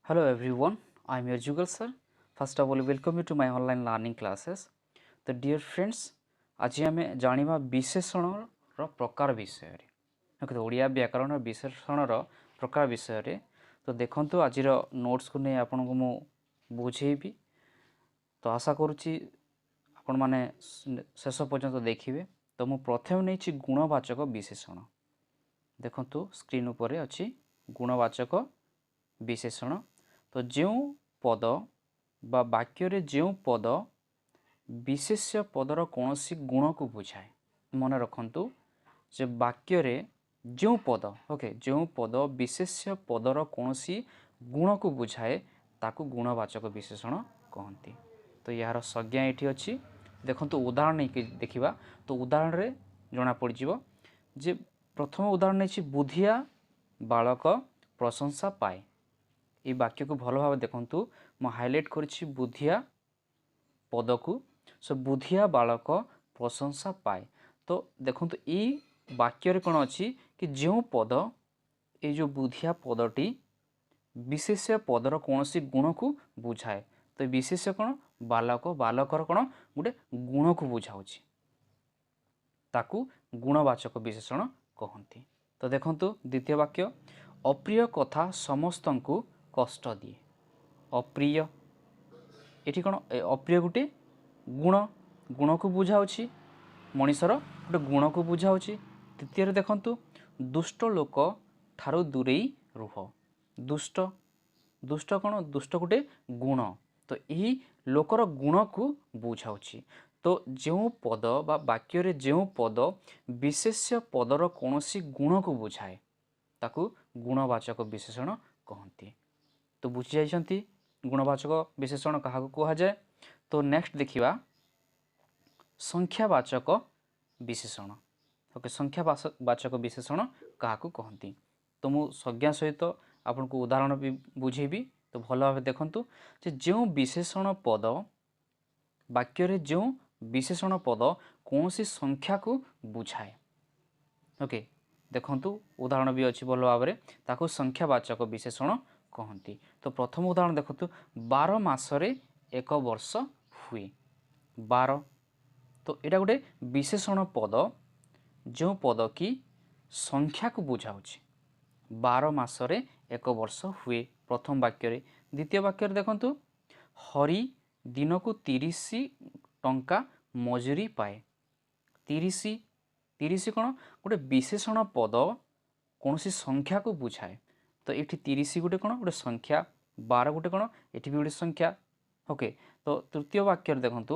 Hello everyone, I am your Jugal sir. First of all, welcome you to my online learning classes. ତ dear friends, ଆଜି ଆମେ ଜାଣିବା ବିଶେଷଣର ପ୍ରକାର ବିଷୟରେ। Okay, ତ ଓଡ଼ିଆ ବ୍ୟାକରଣର ବିଶେଷଣର ପ୍ରକାର ବିଷୟରେ। ତ ଦେଖନ୍ତୁ, ଆଜିର ନୋଟ୍ସକୁ ନେଇ ଆପଣଙ୍କୁ ମୁଁ ବୁଝେଇବି। ତ ଆଶା କରୁଛି ଆପଣମାନେ ଶେଷ ପର୍ଯ୍ୟନ୍ତ ଦେଖିବେ। ତ ମୁଁ ପ୍ରଥମେ ନେଇଛି ଗୁଣବାଚକ ବିଶେଷଣ। ଦେଖନ୍ତୁ, ସ୍କ୍ରିନ୍ ଉପରେ ଅଛି ଗୁଣବାଚକ ବିଶେଷଣ। ତ ଯେଉଁ ପଦ ବା ବାକ୍ୟରେ ଯେଉଁ ପଦ ବିଶେଷ୍ୟ ପଦର କୌଣସି ଗୁଣକୁ ବୁଝାଏ, ମନେ ରଖନ୍ତୁ ଯେ ବାକ୍ୟରେ ଯେଉଁ ପଦ, ଓକେ, ଯେଉଁ ପଦ ବିଶେଷ୍ୟ ପଦର କୌଣସି ଗୁଣକୁ ବୁଝାଏ, ତାକୁ ଗୁଣବାଚକ ବିଶେଷଣ କହନ୍ତି। ତ ଏହାର ସଂଜ୍ଞା ଏଇଠି ଅଛି। ଦେଖନ୍ତୁ, ଉଦାହରଣ ନେଇକି ଦେଖିବା। ତ ଉଦାହରଣରେ ଜଣାପଡ଼ିଯିବ ଯେ ପ୍ରଥମ ଉଦାହରଣ ନେଇଛି, ବୁଦ୍ଧିଆ ବାଳକ ପ୍ରଶଂସା ପାଏ। ଏଇ ବାକ୍ୟକୁ ଭଲ ଭାବେ ଦେଖନ୍ତୁ। ମୁଁ ହାଇଲାଇଟ୍ କରିଛି ବୁଦ୍ଧିଆ ପଦକୁ। ସୋ ବୁଦ୍ଧିଆ ବାଳକ ପ୍ରଶଂସା ପାଏ। ତ ଦେଖନ୍ତୁ, ଏଇ ବାକ୍ୟରେ କ'ଣ ଅଛି କି ଯେଉଁ ପଦ, ଏଇ ଯେଉଁ ବୁଦ୍ଧିଆ ପଦଟି ବିଶେଷ୍ୟ ପଦର କୌଣସି ଗୁଣକୁ ବୁଝାଏ। ତ ବିଶେଷ୍ୟ କ'ଣ? ବାଳକ। ବାଳକର କ'ଣ ଗୋଟେ ଗୁଣକୁ ବୁଝାଉଛି, ତାକୁ ଗୁଣବାଚକ ବିଶେଷଣ କହନ୍ତି। ତ ଦେଖନ୍ତୁ ଦ୍ୱିତୀୟ ବାକ୍ୟ, ଅପ୍ରିୟ କଥା ସମସ୍ତଙ୍କୁ କଷ୍ଟ ଦିଏ। ଅପ୍ରିୟ, ଏଠି କ'ଣ ଅପ୍ରିୟ ଗୋଟେ ଗୁଣ, ଗୁଣକୁ ବୁଝାଉଛି, ମଣିଷର ଗୋଟେ ଗୁଣକୁ ବୁଝାଉଛି। ତୃତୀୟରେ ଦେଖନ୍ତୁ, ଦୁଷ୍ଟ ଲୋକ ଠାରୁ ଦୂରେଇ ରୁହ। ଦୁଷ୍ଟ, ଦୁଷ୍ଟ କ'ଣ? ଦୁଷ୍ଟ ଗୋଟେ ଗୁଣ। ତ ଏହି ଲୋକର ଗୁଣକୁ ବୁଝାଉଛି। ତ ଯେଉଁ ପଦ ବା ବାକ୍ୟରେ ଯେଉଁ ପଦ ବିଶେଷ୍ୟ ପଦର କୌଣସି ଗୁଣକୁ ବୁଝାଏ, ତାକୁ ଗୁଣବାଚକ ବିଶେଷଣ କହନ୍ତି। ତ ବୁଝିଯାଇଛନ୍ତି ଗୁଣବାଚକ ବିଶେଷଣ କାହାକୁ କୁହାଯାଏ। ତ ନେକ୍ସଟ ଦେଖିବା ସଂଖ୍ୟାବାଚକ ବିଶେଷଣ। ଓକେ, ସଂଖ୍ୟାବାଚକ ବିଶେଷଣ କାହାକୁ କହନ୍ତି? ତ ମୁଁ ସଂଜ୍ଞା ସହିତ ଆପଣଙ୍କୁ ଉଦାହରଣ ବି ବୁଝେଇବି। ତ ଭଲ ଭାବେ ଦେଖନ୍ତୁ ଯେ ଯେଉଁ ବିଶେଷଣ ପଦ, ବାକ୍ୟରେ ଯେଉଁ ବିଶେଷଣ ପଦ କୌଣସି ସଂଖ୍ୟାକୁ ବୁଝାଏ, ଓକେ, ଦେଖନ୍ତୁ ଉଦାହରଣ ବି ଅଛି ଭଲ ଭାବରେ, ତାକୁ ସଂଖ୍ୟାବାଚକ ବିଶେଷଣ କହନ୍ତି। ତ ପ୍ରଥମ ଉଦାହରଣ ଦେଖନ୍ତୁ, 12 ମାସରେ ଏକ ବର୍ଷ ହୁଏ। 12, ତ ଏଇଟା ଗୋଟେ ବିଶେଷଣ ପଦ, ଯେଉଁ ପଦ କି ସଂଖ୍ୟାକୁ ବୁଝାଉଛି। 12 ମାସରେ ଏକ ବର୍ଷ ହୁଏ ପ୍ରଥମ ବାକ୍ୟରେ। ଦ୍ୱିତୀୟ ବାକ୍ୟରେ ଦେଖନ୍ତୁ, ହରି ଦିନକୁ 30 ଟଙ୍କା ମଜୁରୀ ପାଏ। 30, 30 କ'ଣ ଗୋଟେ ବିଶେଷଣ ପଦ, କୌଣସି ସଂଖ୍ୟାକୁ ବୁଝାଏ। ତ ଏଠି 30 ଗୋଟେ କ'ଣ? ଗୋଟେ ସଂଖ୍ୟା। 12 ଗୋଟେ କ'ଣ? ଏଠି ବି ଗୋଟେ ସଂଖ୍ୟା। ଓକେ, ତ ତୃତୀୟ ବାକ୍ୟରେ ଦେଖନ୍ତୁ,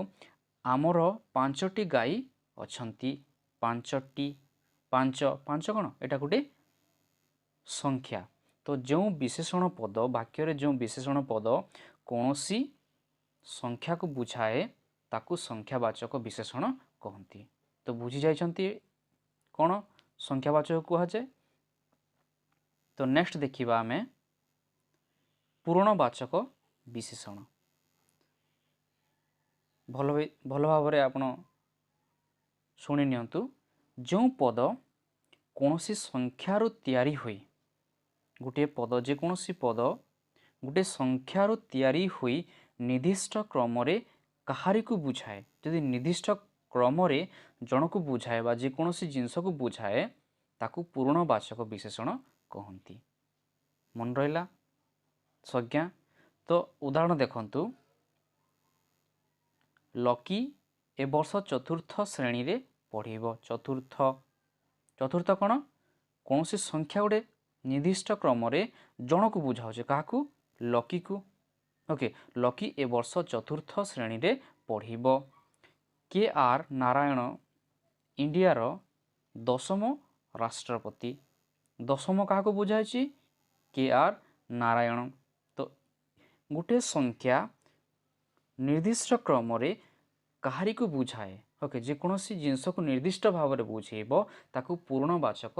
ଆମର 5ଟି ଗାଈ ଅଛନ୍ତି। 5ଟି, 5, 5 କ'ଣ? ଏଇଟା ଗୋଟେ ସଂଖ୍ୟା। ତ ଯେଉଁ ବିଶେଷଣ ପଦ, ବାକ୍ୟରେ ଯେଉଁ ବିଶେଷଣ ପଦ କୌଣସି ସଂଖ୍ୟାକୁ ବୁଝାଏ, ତାକୁ ସଂଖ୍ୟାବାଚକ ବିଶେଷଣ କହନ୍ତି। ତ ବୁଝି ଯାଇଛନ୍ତି କ'ଣ ସଂଖ୍ୟାବାଚକ କୁହାଯାଏ। ତ ନେକ୍ସଟ ଦେଖିବା ଆମେ ପୂରଣବାଚକ ବିଶେଷଣ। ଭଲ ଭାବରେ ଆପଣ ଶୁଣି ନିଅନ୍ତୁ। ଯେଉଁ ପଦ କୌଣସି ସଂଖ୍ୟାରୁ ତିଆରି ହୋଇ, ଗୋଟିଏ ପଦ, ଯେକୌଣସି ପଦ ଗୋଟିଏ ସଂଖ୍ୟାରୁ ତିଆରି ହୋଇ ନିର୍ଦ୍ଦିଷ୍ଟ କ୍ରମରେ କାହାରିକୁ ବୁଝାଏ, ଯଦି ନିର୍ଦ୍ଦିଷ୍ଟ କ୍ରମରେ ଜଣକୁ ବୁଝାଏ ବା ଯେକୌଣସି ଜିନିଷକୁ ବୁଝାଏ, ତାକୁ ପୂରଣବାଚକ ବିଶେଷଣ କହନ୍ତି। ମନେ ରହିଲା ସଂଜ୍ଞା? ତ ଉଦାହରଣ ଦେଖନ୍ତୁ, ଲକି ଏ ବର୍ଷ ଚତୁର୍ଥ ଶ୍ରେଣୀରେ ପଢ଼ିବ। ଚତୁର୍ଥ, ଚତୁର୍ଥ କ'ଣ? କୌଣସି ସଂଖ୍ୟା ଗୋଟେ ନିର୍ଦ୍ଦିଷ୍ଟ କ୍ରମରେ ଜଣକୁ ବୁଝାଉଛି। କାହାକୁ? ଲକିକୁ। ଓକେ, ଲକି ଏ ବର୍ଷ ଚତୁର୍ଥ ଶ୍ରେଣୀରେ ପଢ଼ିବ। କେ ଆର୍ ନାରାୟଣ ଇଣ୍ଡିଆର ଦଶମ ରାଷ୍ଟ୍ରପତି। ଦଶମ କାହାକୁ ବୁଝାଇଛି? କେ ଆର୍ ନାରାୟଣ। ତ ଗୋଟିଏ ସଂଖ୍ୟା ନିର୍ଦ୍ଦିଷ୍ଟ କ୍ରମରେ କାହାରିକୁ ବୁଝାଏ, ଓକେ, ଯେକୌଣସି ଜିନିଷକୁ ନିର୍ଦ୍ଦିଷ୍ଟ ଭାବରେ ବୁଝେଇବ, ତାକୁ ପୂରଣବାଚକ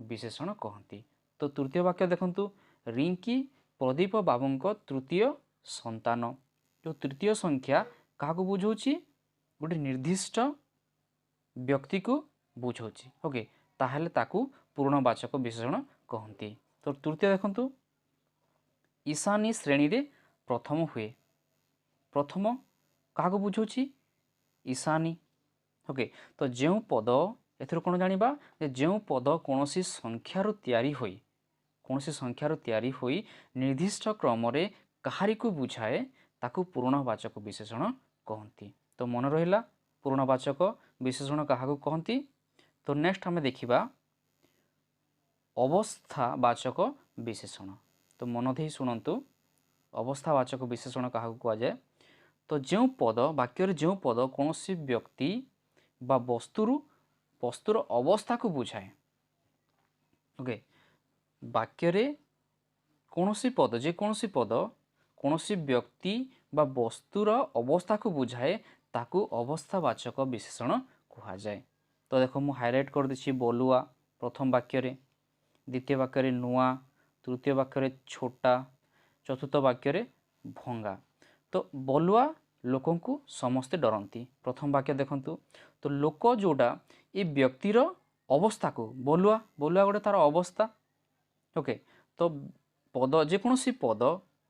ବିଶେଷଣ କହନ୍ତି। ତ ତୃତୀୟ ବାକ୍ୟ ଦେଖନ୍ତୁ, ରିଙ୍କି ପ୍ରଦୀପ ବାବୁଙ୍କ ତୃତୀୟ ସନ୍ତାନ। ଯେଉଁ ତୃତୀୟ ସଂଖ୍ୟା କାହାକୁ ବୁଝାଉଛି? ଗୋଟେ ନିର୍ଦ୍ଦିଷ୍ଟ ବ୍ୟକ୍ତିକୁ ବୁଝାଉଛି। ଓକେ, ତାହେଲେ ତାକୁ ପୂରଣବାଚକ ବିଶେଷଣ କହନ୍ତି। ତ ତୃତୀୟ ଦେଖନ୍ତୁ, ଈଶାନୀ ଶ୍ରେଣୀରେ ପ୍ରଥମ ହୁଏ। ପ୍ରଥମ କାହାକୁ ବୁଝାଉଛି? ଈଶାନୀ। ଓକେ, ତ ଯେଉଁ ପଦ, ଏଥିରୁ କ'ଣ ଜାଣିବା ଯେ ଯେଉଁ ପଦ କୌଣସି ସଂଖ୍ୟାରୁ ତିଆରି ହୋଇ, କୌଣସି ସଂଖ୍ୟାରୁ ତିଆରି ହୋଇ ନିର୍ଦ୍ଦିଷ୍ଟ କ୍ରମରେ କାହାରିକୁ ବୁଝାଏ, ତାକୁ ପୂରଣବାଚକ ବିଶେଷଣ କହନ୍ତି। ତ ମନେ ରହିଲା ପୂରଣବାଚକ ବିଶେଷଣ କାହାକୁ କହନ୍ତି। ତ ନେକ୍ସଟ ଆମେ ଦେଖିବା ଅବସ୍ଥାବାଚକ ବିଶେଷଣ। ତ ମନ ଦେଇ ଶୁଣନ୍ତୁ, ଅବସ୍ଥାବାଚକ ବିଶେଷଣ କାହାକୁ କୁହାଯାଏ। ତ ଯେଉଁ ପଦ, ବାକ୍ୟରେ ଯେଉଁ ପଦ କୌଣସି ବ୍ୟକ୍ତି ବା ବସ୍ତୁର ଅବସ୍ଥାକୁ ବୁଝାଏ। ଓକେ, ବାକ୍ୟରେ କୌଣସି ପଦ, ଯେକୌଣସି ପଦ କୌଣସି ବ୍ୟକ୍ତି ବା ବସ୍ତୁର ଅବସ୍ଥାକୁ ବୁଝାଏ, ତାକୁ ଅବସ୍ଥାବାଚକ ବିଶେଷଣ କୁହାଯାଏ। ତ ଦେଖ, ମୁଁ ହାଇଲାଇଟ୍ କରିଦେଇଛି ବଲୁଆ ପ୍ରଥମ ବାକ୍ୟରେ, ଦ୍ୱିତୀୟ ବାକ୍ୟରେ ନୂଆ, ତୃତୀୟ ବାକ୍ୟରେ ଛୋଟା, ଚତୁର୍ଥ ବାକ୍ୟରେ ଭଙ୍ଗା। ତ ବଲୁଆ ଲୋକଙ୍କୁ ସମସ୍ତେ ଡରନ୍ତି, ପ୍ରଥମ ବାକ୍ୟ ଦେଖନ୍ତୁ। ତ ଲୋକ ଯେଉଁଟା ଏ ବ୍ୟକ୍ତିର ଅବସ୍ଥାକୁ, ବଲୁଆ, ବଲୁଆ ଗୋଟେ ତାର ଅବସ୍ଥା। ଓକେ, ତ ପଦ, ଯେକୌଣସି ପଦ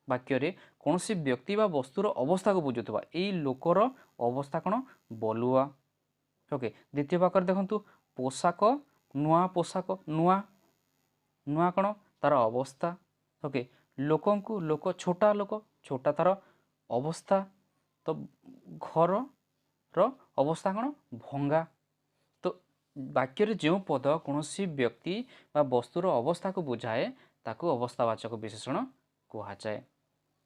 ବାକ୍ୟରେ କୌଣସି ବ୍ୟକ୍ତି ବା ବସ୍ତୁର ଅବସ୍ଥାକୁ ବୁଝୁଥିବା, ଏଇ ଲୋକର ଅବସ୍ଥା କ'ଣ? ବଲୁଆ। ଓକେ, ଦ୍ୱିତୀୟ ବାକ୍ୟରେ ଦେଖନ୍ତୁ ପୋଷାକ, ନୂଆ ପୋଷାକ, ନୂଆ, ନୂଆ କ'ଣ? ତାର ଅବସ୍ଥା। ଓକେ, ଲୋକଙ୍କୁ, ଲୋକ ଛୋଟା, ଲୋକ ଛୋଟା ତାର ଅବସ୍ଥା। ତ ଘରର ଅବସ୍ଥା କ'ଣ? ଭଙ୍ଗା। ତ ବାକ୍ୟରେ ଯେଉଁ ପଦ କୌଣସି ବ୍ୟକ୍ତି ବା ବସ୍ତୁର ଅବସ୍ଥାକୁ ବୁଝାଏ, ତାକୁ ଅବସ୍ଥାବାଚକ ବିଶେଷଣ କୁହାଯାଏ।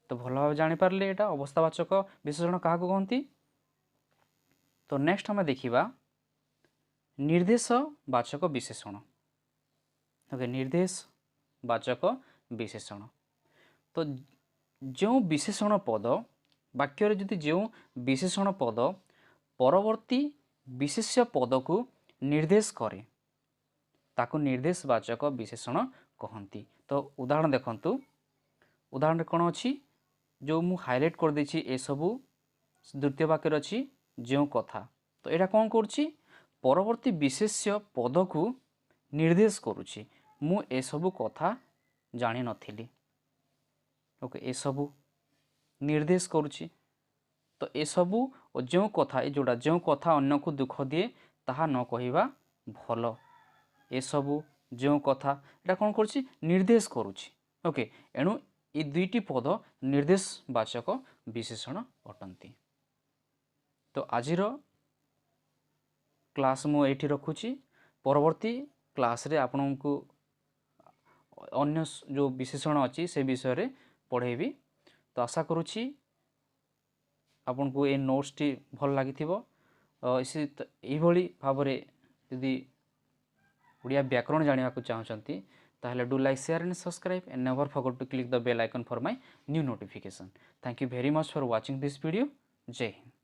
ତ ଭଲ ଭାବେ ଜାଣିପାରିଲେ ଏଇଟା ଅବସ୍ଥାବାଚକ ବିଶେଷଣ କାହାକୁ କହନ୍ତି। ତ ନେକ୍ସଟ ଆମେ ଦେଖିବା ନିର୍ଦ୍ଦେଶବାଚକ ବିଶେଷଣ। ଓକେ, ନିର୍ଦ୍ଦେଶବାଚକ ବିଶେଷଣ। ତ ଯେଉଁ ବିଶେଷଣ ପଦ, ବାକ୍ୟରେ ଯଦି ଯେଉଁ ବିଶେଷଣ ପଦ ପରବର୍ତ୍ତୀ ବିଶେଷ୍ୟ ପଦକୁ ନିର୍ଦ୍ଦେଶ କରେ, ତାକୁ ନିର୍ଦ୍ଦେଶବାଚକ ବିଶେଷଣ କହନ୍ତି। ତ ଉଦାହରଣ ଦେଖନ୍ତୁ, ଉଦାହରଣରେ କ'ଣ ଅଛି? ଯେଉଁ ମୁଁ ହାଇଲାଇଟ୍ କରିଦେଇଛି ଏସବୁ ଦ୍ୱିତୀୟ ବାକ୍ୟରେ ଅଛି ଯେଉଁ କଥା। ତ ଏଇଟା କ'ଣ କରୁଛି? ପରବର୍ତ୍ତୀ ବିଶେଷ୍ୟ ପଦକୁ ନିର୍ଦ୍ଦେଶ କରୁଛି। ମୁଁ ଏସବୁ କଥା ଜାଣିନଥିଲି। ଓକେ, ଏସବୁ ନିର୍ଦ୍ଦେଶ କରୁଛି। ତ ଏସବୁ ଓ ଯେଉଁ କଥା, ଏ ଯେଉଁଟା ଯେଉଁ କଥା ଅନ୍ୟକୁ ଦୁଃଖ ଦିଏ ତାହା ନ କହିବା ଭଲ। ଏସବୁ, ଯେଉଁ କଥା, ଏଇଟା କ'ଣ କରୁଛି? ନିର୍ଦ୍ଦେଶ କରୁଛି। ଓକେ, ଏଣୁ ଏ ଦୁଇଟି ପଦ ନିର୍ଦ୍ଦେଶବାଚକ ବିଶେଷଣ ଅଟନ୍ତି। ତ ଆଜିର କ୍ଲାସ୍ ମୁଁ ଏଇଠି ରଖୁଛି। ପରବର୍ତ୍ତୀ କ୍ଲାସ୍ରେ ଆପଣଙ୍କୁ ଅନ୍ୟ ଯେଉଁ ବିଶେଷଣ ଅଛି ସେ ବିଷୟରେ ପଢ଼େଇବି। ତ ଆଶା କରୁଛି ଆପଣଙ୍କୁ ଏ ନୋଟ୍ସଟି ଭଲ ଲାଗିଥିବ। ଏଇଭଳି ଭାବରେ ଯଦି ଓଡ଼ିଆ ବ୍ୟାକରଣ ଜାଣିବାକୁ ଚାହୁଁଛନ୍ତି, ତାହେଲେ do like, share and subscribe and never forget to click the bell icon for my new notification. Thank you very much for watching this video. Jay Hind.